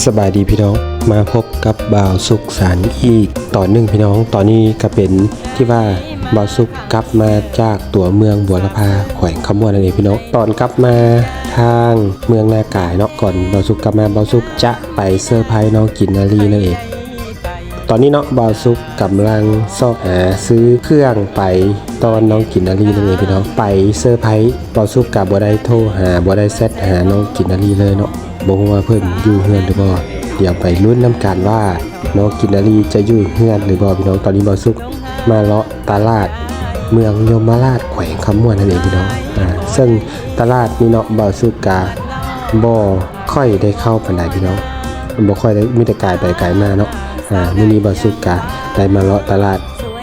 ສະບາຍດີພີ່ນ້ອງ ມາພົບກັບບ່າວສຸກສານອີກຕອນໜຶ່ງພີ່ນ້ອງ. ຕອນນີ້ກະເປັນທີ່ວ່າບ່າວສຸກກັບມາຈາກຕົວເມືອງບົວລະພາ ແຂວງຄຳມ່ວນນັ້ນເອງພີ່ນ້ອງ. ຕອນກັບມາທາງເມືອງນາກາຍເນາະ ກ່ອນບ່າວສຸກກັບມາ ບ່າວສຸກຈະໄປເຊີໄພນ້ອງກິນນາລີນັ້ນເອງ. ຕອນນີ້ເນາະ ບ່າວສຸກກຳລັງຊອກຫາຊື້ເຄື່ອງໄປຕ້ອນນ້ອງກິນນາລີນັ້ນເອງພີ່ນ້ອງ. ໄປເຊີໄພ ບ່າວສຸກກະບໍ່ໄດ້ໂທຫາ ບໍ່ໄດ້ແຊັດຫານ້ອງກິນນາລີເລີຍເນາະ. ບໍ່ຮູ້ວ່າເພິ່ນຢູ່ເຮືອນຫຼືບໍ່? ດຽວໄປລຸ້ນນຳກັນວ່ານ້ອງກິນນາລີຈະຢູ່ເຮືອນຫຼືບໍ່ພີ່ນ້ອງ. ຕອນນີ້ບ່າວສຸກມາເລາະຕະຫຼາດເມືອງຍົມມະລາດ ແຂວງຄຳມ່ວນນັ້ນເອງພີ່ນ້ອງ. ອາ ເຊິ່ງຕະຫຼາດນີ້ເນາະ ບ່າວສຸກກະບໍ່ຄ່ອຍໄດ້ເຂົ້າປານໃດພີ່ນ້ອງ ບໍ່ຄ່ອຍໄດ້ ມີແຕ່ກາຍໄປກາຍມາເນາະ. ອາ ມື້ນີ້ບ່າວສຸກກະໄດ້ມາເລາະຕະຫຼາດ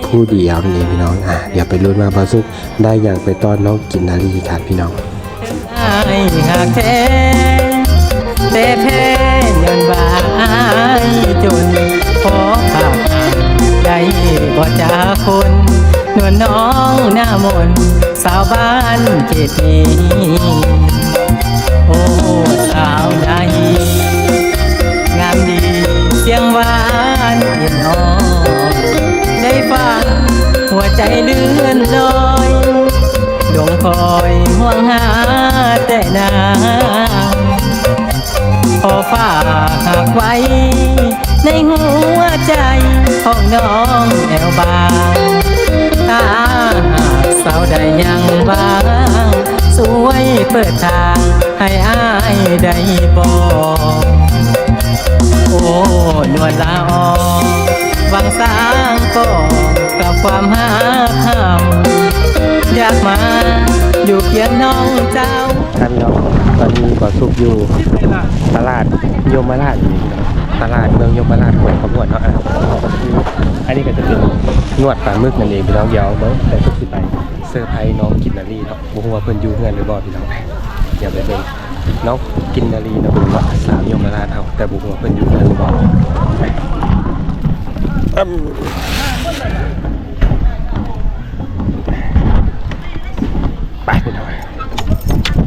ຜູ້ດຽວນັ້ນເອງພີ່ນ້ອງ. ອາ ດຽວໄປລຸ້ນວ່າບ່າວສຸກໄດ້ຫຍັງໄປຕ້ອນນ້ອງກິນນາລີກັນພີ່ນ້ອງ. ອ້າຍຮັກແທ້ ແຕ່ແພ້ຍ້ອນວ່າອ້າຍຈົນ ຂໍຝາກອ້າຍໄດ້ບໍ່ຈັກຄົນ ນວນນ້ອງໜ້າມົນ ສາວບ້ານເຂດນີ້. ໂອ້ ສາວນາຮີ ງາມດີສຽງຫວານເອັນອ່ອນ ໄດ້ຟັງຫົວໃຈເລື່ອນລອຍ ດົງຄອຍຫ່ວງຫາແຕ່ນາງ ຂໍຝາກຮັກໄວ້ໃນຫົວໃຈຂອງນ້ອງແອວບາງ ຖ້າຫາກສາວໃດຍັງວ່າງ ຊ່ວຍເປີດທາງໃຫ້ອ້າຍໄດ້ບໍ່? ໂອ້ ນວນລາອອງ ຫວັງສ້າງກໍກັບຄວາມຮັກເຮົາ ຢາກມາຢູ່ຄຽງນ້ອງເຈົ້າ. ຄັບພີ່ນ້ອງ ຕອນນີ້ບ່າວສຸກຢູ່ຕະຫຼາດຍົມມະລາດ ຕະຫຼາດເມືອງຍົມມະລາດ ແຂວງຄຳມ່ວນເນາະ. ອັນນີ້ກະຈະເປັນໜວດປາໝຶກນັ້ນເອງພີ່ນ້ອງ. ດຽວເບິ່ງ ບ່າວສຸກຊິໄປເຊີໄພນ້ອງກິນນາລີເນາະ ບໍ່ຮູ້ວ່າເພິ່ນຢູ່ເຮືອນຫຼືບໍ່ພີ່ນ້ອງ. ດຽວໄປເບິ່ງນ້ອງກິນນາລີເນາະ ເບິ່ງວ່າສາວຍົມມະລາດເຮົາ ແຕ່ບໍ່ຮູ້ວ່າເພິ່ນຢູ່ເຮືອນຫຼືບໍ່. ໄປພີ່ນ້ອງ.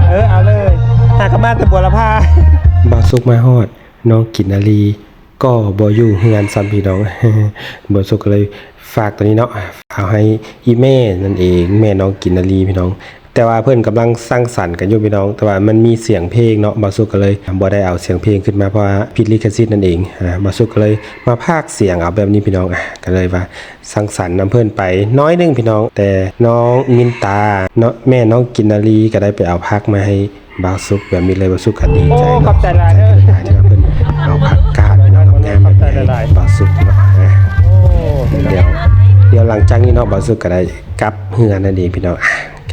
ເອີ ເອົາເລີຍ ຫາກະມາແຕ່ບົວລະພາ. ບ່າວສຸກມາຮອດ ນ້ອງກິນນາລີກໍບໍ່ຢູ່ເຮືອນຊ້ຳພີ່ນ້ອງ. ບ່າວສຸກກໍເລີຍຝາກຕົວນີ້ເນາະ ເອົາໃຫ້ອີ່ແມ່ນັ້ນເອງ ແມ່ນ້ອງກິນນາລີພີ່ນ້ອງ. ແຕ່ວ່າເພິ່ນກຳລັງສັງສັນກັນຢູ່ພີ່ນ້ອງ ແຕ່ວ່າມັນມີສຽງເພງເນາະ ບ່າວສຸກກໍເລີຍບໍ່ໄດ້ເອົາສຽງເພງຂຶ້ນມາ ເພາະວ່າຜິດລິຂະສິດນັ້ນເອງ. ອາ ບ່າວສຸກກໍເລີຍມາພາກສຽງເອົາແບບນີ້ພີ່ນ້ອງ. ອາ ກໍເລີຍວ່າສັງສັນນຳເພິ່ນໄປໜ້ອຍໜຶ່ງພີ່ນ້ອງ. ແຕ່ນ້ອງມິນຕາເນາະ ແມ່ນ້ອງກິນນາລີ ກໍໄດ້ໄປເອົາຜັກມາໃຫ້ບ່າວສຸກແບບນີ້ເລີຍ. ບ່າວສຸກກໍດີໃຈເນາະ ໂອ້ ຂອບໃຈຫຼາຍເດີ ທີ່ວ່າເພິ່ນເອົາຜັກກາດພີ່ນ້ອງ ງາມໆແບບນີ້ໃຫ້ບ່າວສຸກເນາະ. ໂອ້ ດຽວ ດຽວຫຼັງຈາກນີ້ເນາະ ບ່າວສຸກກໍໄດ້ ກັບເຮືອນນັ້ນເອງພີ່ນ້ອງ.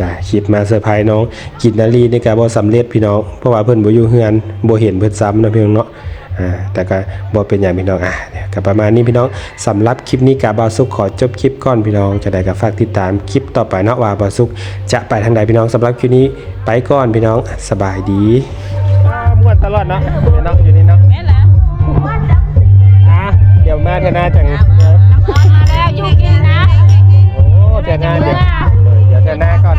ກະຄລິບມາເຊີໄພນ້ອງກິນນາລີນີ້ກະບໍ່ສຳເລັດພີ່ນ້ອງ ເພາະວ່າເພິ່ນບໍ່ຢູ່ເຮືອນ ບໍ່ເຫັນເພິ່ນຊ້ຳເນາະພີ່ນ້ອງເນາະ. ອາ ແຕ່ກະບໍ່ເປັນຫຍັງພີ່ນ້ອງ. ອາ ກະປະມານນີ້ພີ່ນ້ອງ. ສຳລັບຄລິບນີ້ກະບ່າວສຸກຂໍຈົບຄລິບກ່ອນພີ່ນ້ອງ. ຈັ່ງໃດກະຝາກຕິດຕາມຄລິບຕໍ່ໄປເນາະ ວ່າບ່າວສຸກຈະໄປທາງໃດພີ່ນ້ອງ. ສຳລັບຄລິບນີ້ໄປກ່ອນພີ່ນ້ອງ ສະບາຍດີ. ມ່ວນຕະຫຼອດເນາະ ເນາະ ຢູ່ນີ້ເນາະ. ແມ່ນແຫຼະ ອາ ດຽວມາເທື່ອໜ້າຈັ່ງ ມາແລ້ວ ຢູ່ກິນນະ. ໂອ້ ເທື່ອໜ້າ ດຽວ ເອີ ດຽວເທື່ອໜ້າກ່ອນ.